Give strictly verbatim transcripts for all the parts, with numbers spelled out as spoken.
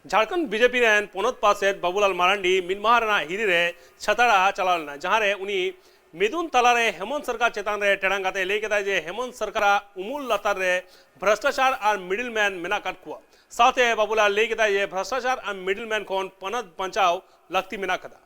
Jharkhand BJP ᱨᱮᱱ ᱯᱚᱱᱚᱛ ᱯᱟᱨᱥᱮᱛ ᱵᱟᱵᱩᱞᱟᱞ ᱢᱟᱨᱟᱱᱰᱤ ᱢᱤᱫ ᱢᱟᱦᱟ ᱨᱮᱱᱟᱜ ᱦᱤᱨᱤ ᱨᱮ ᱪᱷᱟᱛᱟᱲᱟ ᱪᱟᱞᱟᱣ ᱞᱮᱱᱟ, ᱡᱟᱦᱟᱸ ᱨᱮ ᱩᱱᱤ ᱢᱤᱫᱩᱱ ᱛᱟᱞᱟᱨᱮ ᱦᱮᱢᱚᱱᱛ ᱥᱚᱨᱠᱟᱨ ᱪᱮᱛᱟᱱ ᱨᱮ ᱴᱮᱲᱟᱝ ᱠᱟᱛᱮ ᱞᱟᱹᱭ ᱠᱮᱫᱟᱭ ᱡᱮ ᱦᱮᱢᱚᱱᱛ ᱥᱚᱨᱠᱟᱨᱟᱜ ᱩᱢᱩᱞ ᱞᱟᱛᱟᱨ ᱨᱮ ᱵᱷᱨᱚᱥᱴᱟᱪᱟᱨ ᱟᱨ ᱢᱤᱰᱤᱞ ᱢᱮᱱ ᱢᱮᱱᱟᱜ ᱟᱠᱟᱫ ᱠᱚᱣᱟ᱾ ᱥᱟᱶᱛᱮ ᱵᱟᱵᱩᱞᱟᱞ ᱞᱟᱹᱭ ᱠᱮᱫᱟᱭ ᱡᱮ ᱵᱷᱨᱚᱥᱴᱟᱪᱟᱨ ᱟᱨ ᱢᱤᱰᱤᱞ ᱢᱮᱱ ᱠᱷᱚᱱ ᱯᱚᱱᱚᱛ ᱵᱟᱧᱪᱟᱣ ᱞᱟᱹᱠᱛᱤ ᱢᱮᱱᱟᱜ ᱟᱠᱟᱫᱟ᱾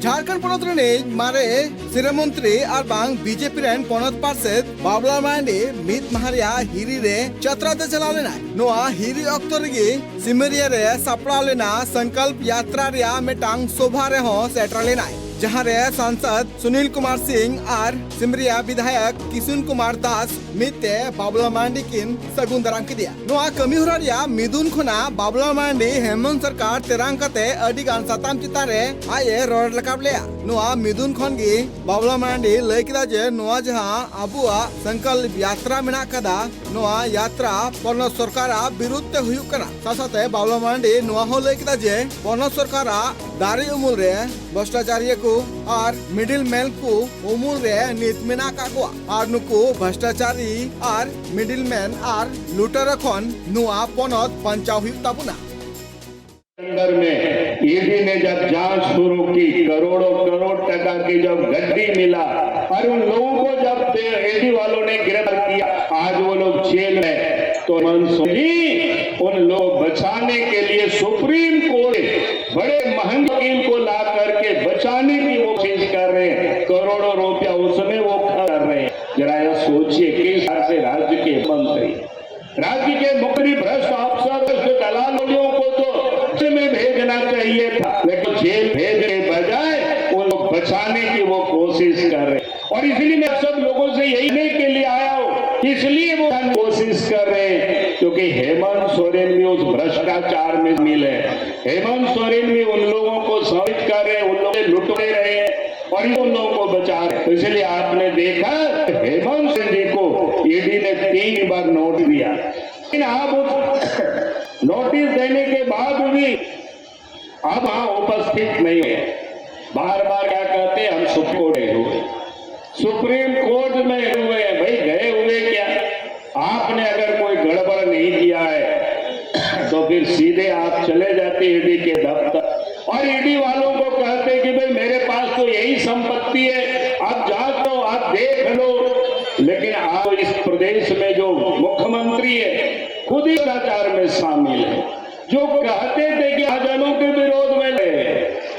ᱡᱷᱟᱲᱠᱷᱚᱸᱰ ᱯᱚᱱᱚᱛ ᱨᱤᱱᱤᱡ ᱢᱟᱨᱮ ᱥᱤᱨᱟᱹ ᱢᱚᱱᱛᱨᱤ ᱟᱨ ᱵᱟᱝ ᱵᱤᱡᱮᱯᱤ ᱨᱮᱱ ᱯᱚᱱᱚᱛ ᱯᱟᱨᱥᱮᱛ ᱵᱟᱵᱩᱞᱟᱞ ᱢᱟᱨᱟᱱᱰᱤ ᱢᱤᱫ ᱢᱟᱦᱟ ᱨᱮᱭᱟᱜ ᱦᱤᱨᱤ ᱨᱮ ᱪᱟᱛᱨᱟ ᱛᱮ ᱪᱟᱞᱟᱣ ᱞᱮᱱᱟᱭ᱾ ᱱᱚᱣᱟ ᱦᱤᱨᱤ ᱚᱠᱛᱚ ᱨᱮᱜᱮ ᱥᱤᱢᱟᱹᱨᱤᱭᱟᱹ ᱨᱮ ᱥᱟᱯᱲᱟᱣ ᱞᱮᱱᱟ ᱥᱚᱝᱠᱚᱞᱯ ᱭᱟᱛᱨᱟ ᱨᱮᱭᱟᱜ ᱢᱤᱫᱴᱟᱝ ᱥᱚᱵᱷᱟ ᱨᱮᱦᱚᱸ ᱥᱮᱴᱮᱨ ᱞᱮᱱᱟᱭ, ᱡᱟᱦᱟᱸ ᱨᱮ ᱥᱟᱝᱥᱚᱫ ᱥᱩᱱᱤᱞ ᱠᱩᱢᱟᱨ ᱥᱤᱝ ᱟᱨ ᱥᱤᱢᱨᱤᱭᱟ ᱵᱤᱫᱷᱟᱭᱚᱠ ᱠᱤᱥᱩᱱ ᱠᱩᱢᱟᱨ ᱫᱟᱥ ᱢᱤᱫ ᱛᱮ ᱵᱟᱵᱩᱞᱟᱞ ᱢᱟᱨᱟᱱᱰᱤ ᱠᱤᱱ ᱥᱟᱹᱜᱩᱱ ᱫᱟᱨᱟᱢ ᱠᱮᱫᱮᱭᱟ᱾ ᱱᱚᱣᱟ ᱠᱟᱹᱢᱤ ᱦᱚᱨᱟ ᱨᱮᱭᱟᱜ ᱢᱤᱫᱩᱱ ᱠᱷᱚᱱᱟᱜ ᱵᱟᱵᱩᱞᱟᱞ ᱢᱟᱨᱟᱱᱰᱤ ᱦᱮᱢᱚᱱᱛ ᱥᱚᱨᱠᱟᱨ ᱛᱮᱨᱟᱝ ᱠᱟᱛᱮ ᱟᱹᱰᱤ ᱜᱟᱱ ᱥᱟᱛᱟᱢ ᱪᱮᱛᱟᱱ ᱨᱮ ᱟᱡ ᱮ ᱨᱚᱲ ᱨᱟᱠᱟᱵ ᱞᱮᱫᱼᱟ᱾ ᱱᱚᱣᱟ ᱢᱤᱫᱩᱱ ᱠᱷᱚᱱ ᱜᱮ ᱵᱟᱵᱩᱞᱟᱞ ᱢᱟᱨᱟᱱᱰᱤ ᱞᱟᱹᱭ ᱠᱮᱫᱟ ᱡᱮ ᱱᱚᱣᱟ ᱡᱟᱦᱟᱸ ᱟᱵᱚᱣᱟᱜ ᱥᱚᱝᱠᱚᱞᱯ ᱭᱟᱛᱨᱟ ᱢᱮᱱᱟᱜ ᱟᱠᱟᱫᱟ, ᱱᱚᱣᱟ ᱭᱟᱛᱨᱟ ᱯᱚᱱᱚᱛ ᱥᱚᱨᱠᱟᱨᱟᱜ ᱵᱤᱨᱩᱫᱷ ᱛᱮ ᱦᱩᱭᱩᱜ ᱠᱟᱱᱟ᱾ ᱥᱟᱶ ᱥᱟᱶᱛᱮ ᱵᱟᱵᱩᱞᱟᱞ ᱢᱟᱨᱟᱱᱰᱤ ᱱᱚᱣᱟ ᱦᱚᱸ ᱞᱟᱹᱭ ᱠᱮᱫᱟ ᱡᱮ ᱯᱚᱱᱚᱛ ᱥᱚᱨᱠᱟᱨᱟᱜ ᱫᱟᱨᱮ ᱩᱢᱩᱞ ᱨᱮ ᱵᱷᱨᱚᱥᱴᱟᱪᱟᱨᱤᱭᱟᱹ ᱠᱚ ᱟᱨ ᱢᱤᱰᱤᱞ ᱢᱮᱱ ᱠᱚ ᱩᱢᱩᱞ ᱨᱮ ᱱᱤᱛ ᱢᱮᱱᱟᱜ ᱟᱠᱟᱫ ᱠᱚᱣᱟ ᱟᱨ ᱱᱩᱠᱩ ᱵᱷᱨᱚᱥᱴᱟᱪᱟᱨᱤ ᱟᱨ ᱢᱤᱰᱤᱞ ᱢᱮᱱ ᱟᱨ ᱞᱩᱴᱟᱨᱟ ᱠᱷᱚᱱ ᱱᱚᱣᱟ ᱯᱚᱱᱚᱛ ᱵᱟᱧᱪᱟᱣ ᱦᱩᱭᱩᱜ ᱛᱟᱵᱚᱱᱟ᱾ अंदर में ईडी ने जब जांच शुरू की, करोड़ों करोड़ टका की जब गड्डी मिला और उन लोगों को जब ईडी वालों ने गिरफ्तार किया, आज वो लोग जेल में। तो मनसुख जी उन लोग बचाने के लिए सुप्रीम कोर्ट बड़े महंगे वकील को ला करके बचाने की वो कोशिश कर रहे हैं, करोड़ों रुपया उसमें वो खर्च कर रहे हैं। जरा यह सोचिए किस तरह से राज्य के मंत्री, राज्य के मुख्य भ्रष्ट अफसर, भ्रष्ट दलालों को तो जेल में भेजना चाहिए था, लेकिन जेल भेजने के बजाय उन लोग बचाने की वो कोशिश कर रहे हैं। और इसलिए मैं सब लोगों से यही कहने के लिए आया हूँ, इसलिए वो कोशिश कर रहे हैं क्योंकि हेमंत सोरेन भी उस भ्रष्टाचार में शामिल है। हेमंत सोरेन भी उन लोगों को संरक्षित कर रहे हैं, उन लोगों से लुटवा रहे हैं और उन लोगों को बचा रहे हैं। तो इसलिए आपने देखा हेमंत सोरेन जी को ईडी ने तीन बार नोटिस दिया, लेकिन आप उस नोटिस देने के बाद भी अब वहां उपस्थित नहीं है। बार बार क्या कहते हैं, हम सुप्रीम कोर्ट गए हुए, सुप्रीम कोर्ट में हुए हैं। भाई, गए हुए क्या? आपने अगर कोई गड़बड़ फिर सीधे आप चले जाते ईडी के दफ्तर और ईडी वालों को कहते कि भाई, मेरे पास तो यही संपत्ति है, आप जांच लो, आप देख लो। लेकिन आज इस प्रदेश में जो मुख्यमंत्री है, खुद ही भ्रष्टाचार में शामिल है। जो कहते थे कि महाजनों के विरोध में लड़े,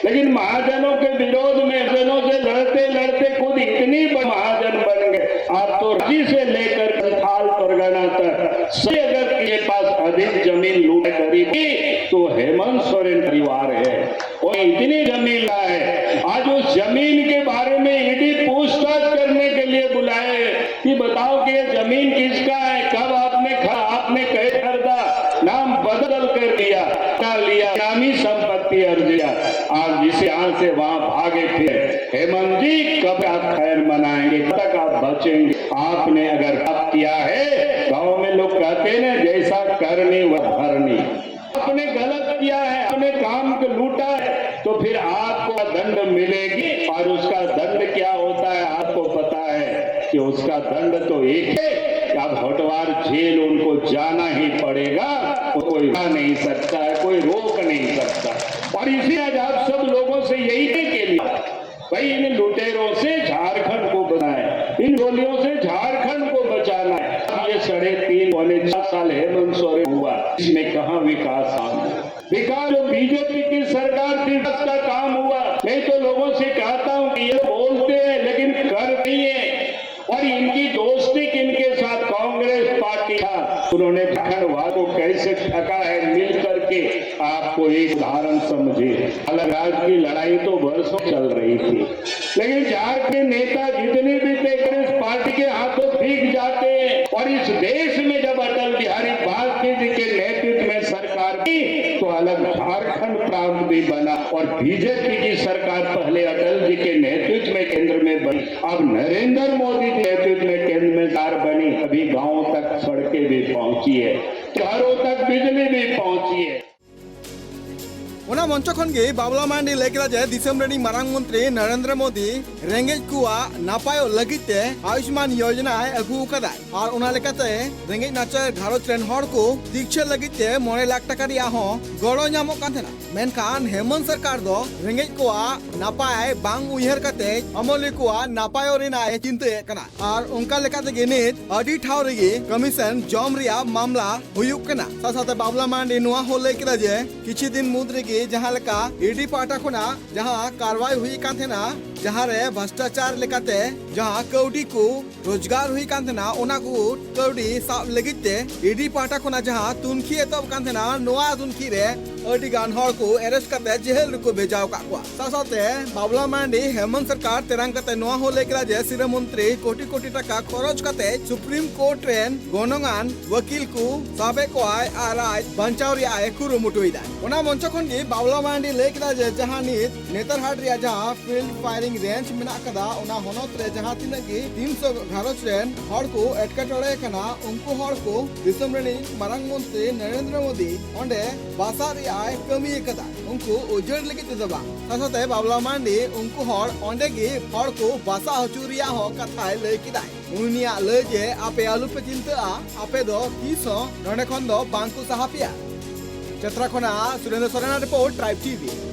लेकिन महाजनों के विरोध में, महाजनों से लड़ते लड़ते खुद इतनी बड़ी महाजन बन गए। आप तो रांची से लेकर संथाल परगना तक सभी अगर के पास अधिक जमीन लूट खरीदी तो हेमंत सोरेन परिवार है। और इतनी जमीन है, आज उस जमीन के बारे में ईडी पूछताछ करने के लिए बुलाए कि बताओ कि ये जमीन किसका है, कब आपने खा, आपने कैसे खरीदा, नाम बदल कर दिया, हटा लिया, नामी संपत्ति अर्जिया। आज जिसे यहाँ से वहां भागे फिरे, हेमंत जी, कब आप खैर मनाएंगे, कब तक आप बचेंगे? आपने अगर पाप किया है, गांव में लोग कहते हैं ना, जैसा करनी वह भरनी। आपने गलत किया है, आपने काम को लूटा है, तो फिर आपको दंड मिलेगी। और उसका दंड क्या होता है, आपको पता है कि उसका दंड तो एक है कि अब हटवार जेल उनको जाना ही पड़ेगा। कोई रोक नहीं सकता है, कोई रोक नहीं सकता। और इसी आज आप सब लोगों से यही के लिए, भाई, इन लुटेरों से झारखंड को बचाएं, इन गोलियों से झारखंड को बचाना है। अब ये साढ़े तीन पौने चार साल हेमंत सोरेन हुआ, इसमें कहाँ विकास? विकास जो बीजेपी की सरकार थी, उसका काम हुआ। नहीं तो लोगों से कहता हूँ कि ये बोलते हैं लेकिन कर नहीं है। और इनकी दोस्ती किनके साथ? कांग्रेस पार्टी था। उन्होंने झारखंड वालों को कैसे ठगा है, मिल करके। आपको एक उदाहरण समझिए, अलग राज्य की लड़ाई तो वर्षों चल रही थी, लेकिन झारखंड के नेता जितने भी थे, कांग्रेस पार्टी के हाथों बिक जाते हैं। और इस देश में जब अटल बिहारी वाजपेयी जी के नेतृत्व में सरकार की, तो अलग झारखंड प्रांत भी बना। और बीजेपी की सरकार पहले अटल जी के नेतृत्व में केंद्र में बनी, अब नरेंद्र मोदी के नेतृत्व में केंद्र में सरकार बनी, अभी गांवों तक सड़कें भी पहुंची है, घरों तक बिजली भी पहुंची है। ᱚᱱᱟ ᱢᱚᱧᱪᱚ ᱠᱷᱚᱱ ᱜᱮ ᱵᱟᱵᱞᱟ ᱢᱟᱨᱟᱱᱰᱤ ᱞᱟᱹᱭ ᱠᱮᱫᱟ ᱡᱮ ᱫᱤᱥᱚᱢ ᱨᱤᱱᱤᱡ ᱢᱟᱨᱟᱝ ᱢᱚᱱᱛᱨᱤ ᱱᱚᱨᱮᱱᱫᱨᱚ ᱢᱳᱫᱤ ᱨᱮᱸᱜᱮᱡ ᱠᱚᱣᱟᱜ ᱱᱟᱯᱟᱭᱚᱜ ᱞᱟᱹᱜᱤᱫ ᱛᱮ ᱟᱭᱩᱥᱢᱟᱱ ᱭᱳᱡᱚᱱᱟᱭ ᱟᱹᱜᱩ ᱟᱠᱟᱫᱟᱭ ᱟᱨ ᱚᱱᱟ ᱞᱮᱠᱟᱛᱮ ᱨᱮᱸᱜᱮᱡ ᱱᱟᱪᱟᱨ ᱜᱷᱟᱨᱚᱸᱡᱽ ᱨᱮᱱ ᱦᱚᱲ ᱠᱚ ᱛᱤᱠᱪᱷᱟᱹ ᱞᱟᱹᱜᱤᱫ ᱛᱮ ᱢᱚᱬᱮ ᱞᱟᱠᱷ ᱴᱟᱠᱟ ᱨᱮᱭᱟᱜ ᱦᱚᱸ ᱜᱚᱲᱚ ᱧᱟᱢᱚᱜ ᱠᱟᱱ ᱛᱟᱦᱮᱱᱟ᱾ ᱢᱮᱱᱠᱷᱟᱱ ᱦᱮᱢᱚᱱᱛ ᱥᱚᱨᱠᱟᱨ ᱫᱚ ᱨᱮᱸᱜᱮᱡ ᱠᱚᱣᱟᱜ ᱱᱟᱯᱟᱭ ᱵᱟᱝ ᱩᱭᱦᱟᱹᱨ ᱠᱟᱛᱮ ᱟᱢᱚᱞᱤ ᱠᱚᱣᱟᱜ ᱱᱟᱯᱟᱭᱚᱜ ᱨᱮᱱᱟᱜ ᱮ ᱪᱤᱱᱛᱟᱹᱭᱮᱫ ᱠᱟᱱᱟ᱾ ᱟᱨ ᱚᱱᱠᱟ ᱞᱮᱠᱟ ᱛᱮᱜᱮ ᱱᱤᱛ ᱟᱹᱰᱤ ᱴᱷᱟᱶ ᱨᱮᱜᱮ ᱠᱚᱢᱤᱥᱚᱱ ᱡᱚᱢ ᱨᱮᱭᱟᱜ ᱢᱟᱢᱞᱟ ᱦᱩᱭᱩᱜ ᱠᱟᱱᱟ᱾ ᱥᱟᱶ ᱥᱟᱶᱛᱮ ᱵᱟᱵᱞᱟ ᱢᱟᱨᱟᱱᱰᱤ ᱱᱚᱣᱟ ᱦᱚᱸ ᱞᱟᱹᱭ ᱠᱮᱫᱟ ᱡᱮ ᱠᱤᱪᱷᱩ ᱫᱤᱱ ᱢᱩᱫᱽ ᱨᱮᱜᱮ ᱡᱟᱦᱟᱸ ᱞᱮᱠᱟ ᱤᱰᱤ ᱯᱟᱦᱴᱟ ᱠᱷᱚᱱᱟᱜ ᱡᱟᱦᱟᱸ ᱠᱟᱨᱣᱟᱭ ᱦᱩᱭ ᱠᱟᱱ ᱛᱟᱦᱮᱱᱟ, ᱡᱟᱦᱟᱸ ᱨᱮ ᱵᱷᱨᱚᱥᱴᱟᱪᱟᱨ ᱞᱮᱠᱟᱛᱮ ᱡᱟᱦᱟᱸ ᱠᱟᱹᱣᱰᱤ ᱠᱚ ᱨᱳᱡᱽᱜᱟᱨ ᱦᱩᱭ ᱠᱟᱱ ᱛᱟᱦᱮᱱᱟ, ᱚᱱᱟ ᱠᱚ ᱠᱟᱹᱣᱰᱤ ᱥᱟᱵ ᱞᱟᱹᱜᱤᱫ ᱛᱮ ᱤᱰᱤ ᱯᱟᱦᱴᱟ ᱠᱷᱚᱱᱟᱜ ᱡᱟᱦᱟᱸ ᱛᱩᱱᱠᱷᱤ ᱮᱛᱚᱦᱚᱵ ᱠᱟᱱ ᱛᱟᱦᱮᱱᱟ, ᱱᱚᱣᱟ ᱛᱩᱱᱠᱷᱤ ᱨᱮ ᱟᱹᱰᱤ ᱜᱟᱱ ᱦᱚᱲ ᱠᱚ ᱮᱨᱮᱥᱴ ᱠᱟᱛᱮ ᱡᱮᱦᱮᱞ ᱨᱮᱠᱚ ᱵᱷᱮᱡᱟᱣ ᱟᱠᱟᱫ ᱠᱚᱣᱟ᱾ ᱥᱟᱶ ᱥᱟᱶᱛᱮ ᱵᱟᱵᱞᱟ ᱢᱟᱨᱟᱱᱰᱤ ᱦᱮᱢᱚᱱᱛ ᱥᱚᱨᱠᱟᱨ ᱛᱮᱨᱟᱝ ᱠᱟᱛᱮ ᱱᱚᱣᱟ ᱦᱚᱸ ᱞᱟᱹᱭ ᱠᱮᱫᱟ ᱡᱮ ᱥᱤᱨᱟᱹ ᱢᱚᱱᱛᱨᱤ ᱠᱳᱴᱤ ᱠᱳᱴᱤ ᱴᱟᱠᱟ ᱠᱷᱚᱨᱚᱪ ᱠᱟᱛᱮ ᱥᱩᱯᱨᱤᱢ ᱠᱳᱨᱴ ᱨᱮᱱ ᱜᱚᱱᱚᱝᱟᱱ ᱣᱟᱹᱠᱤᱞ ᱠᱚ ᱥᱟᱵᱮᱫ ᱠᱚᱣᱟᱭ ᱟᱨ ᱟᱡ ᱵᱟᱧᱪᱟᱣ ᱨᱮᱭᱟᱜ ᱮ ᱠᱩᱨᱩᱢᱩᱴᱩᱭᱮᱫᱟ᱾ ᱚᱱᱟ ᱢᱚᱧᱪᱚ ᱠᱷᱚᱱ ᱜᱮ ᱵᱟᱵᱞᱟ ᱢᱟᱨᱟᱱᱰᱤ ᱞᱟᱹᱭ ᱠᱮᱫᱟ ᱡᱮ ᱡᱟᱦᱟᱸ ᱱᱤᱛ ᱱᱮᱛᱟᱨᱦᱟᱴ ᱨᱮᱭᱟᱜ ᱡᱟᱦᱟᱸ ᱯᱷᱤᱞᱰ ᱯᱷᱟᱭᱨᱤᱝ ᱨᱮᱧᱡᱽ ᱢᱮᱱᱟᱜ ᱟᱠᱟᱫᱟ, ᱚᱱᱟ ᱦᱚᱱᱚᱛ ᱨᱮ ᱡᱟᱦᱟᱸ ᱛᱤᱱᱟᱹᱜ ᱜᱮ ᱛᱤᱱᱥᱚ ᱜᱷᱟᱨᱚᱸᱡᱽ ᱨᱮᱱ ᱦᱚᱲ ᱠᱚ ᱮᱴᱠᱮᱴᱚᱬᱮ ᱠᱟᱱᱟ, ᱩᱱᱠᱩ ᱦᱚᱲ ᱠᱚ ᱫᱤᱥᱚᱢ ᱨᱤᱱᱤᱡ ᱢᱟᱨᱟᱝ ᱢᱚᱱᱛᱨᱤ ᱱᱚᱨᱮᱱᱫᱨᱚ ᱢᱳᱫᱤ ᱚᱸᱰᱮ ᱵᱟᱥᱟᱜ ᱨᱮᱭᱟᱜ ᱮ ᱠᱟᱹᱢᱤ ᱟᱠᱟᱫᱟ᱾ ᱩᱱᱠᱩ ᱩᱡᱟᱹᱲ ᱞᱟᱹᱜᱤᱫ ᱛᱮᱫᱚ ᱵᱟᱝ᱾ ᱥᱟᱶ ᱥᱟᱶᱛᱮ ᱵᱟᱵᱞᱟ ᱢᱟᱨᱟᱱᱰᱤ ᱩᱱᱠᱩ ᱦᱚᱲ ᱚᱸᱰᱮ ᱜᱮ ᱦᱚᱲ ᱠᱚ ᱵᱟᱥᱟ ᱦᱚᱪᱚ ᱨᱮᱭᱟᱜ ᱦᱚᱸ ᱠᱟᱛᱷᱟᱭ ᱞᱟᱹᱭ ᱠᱮᱫᱟᱭ᱾ ᱩᱱᱤᱭᱟᱜ ᱞᱟᱹᱭ ᱡᱮ ᱟᱯᱮ ᱟᱞᱚᱯᱮ ᱪᱤᱱᱛᱟᱹᱜᱼᱟ, ᱟᱯᱮ ᱫᱚ ᱛᱤᱥ ᱦᱚᱸ ᱱᱚᱰᱮ ᱠᱷᱚᱱ ᱫᱚ ᱵᱟᱝ ᱠᱚ ᱥᱟᱦᱟ ᱯᱮᱭᱟ᱾ ᱪᱟᱛᱨᱟ ᱠᱷᱚᱱᱟᱜ ᱥᱩᱨᱮᱱᱫᱨᱚ ᱥᱚᱨᱮᱱᱟᱜ ᱨᱤᱯᱳᱨᱴ, ᱴᱨᱟᱭᱤᱵᱽ ᱴᱤᱵᱷᱤ᱾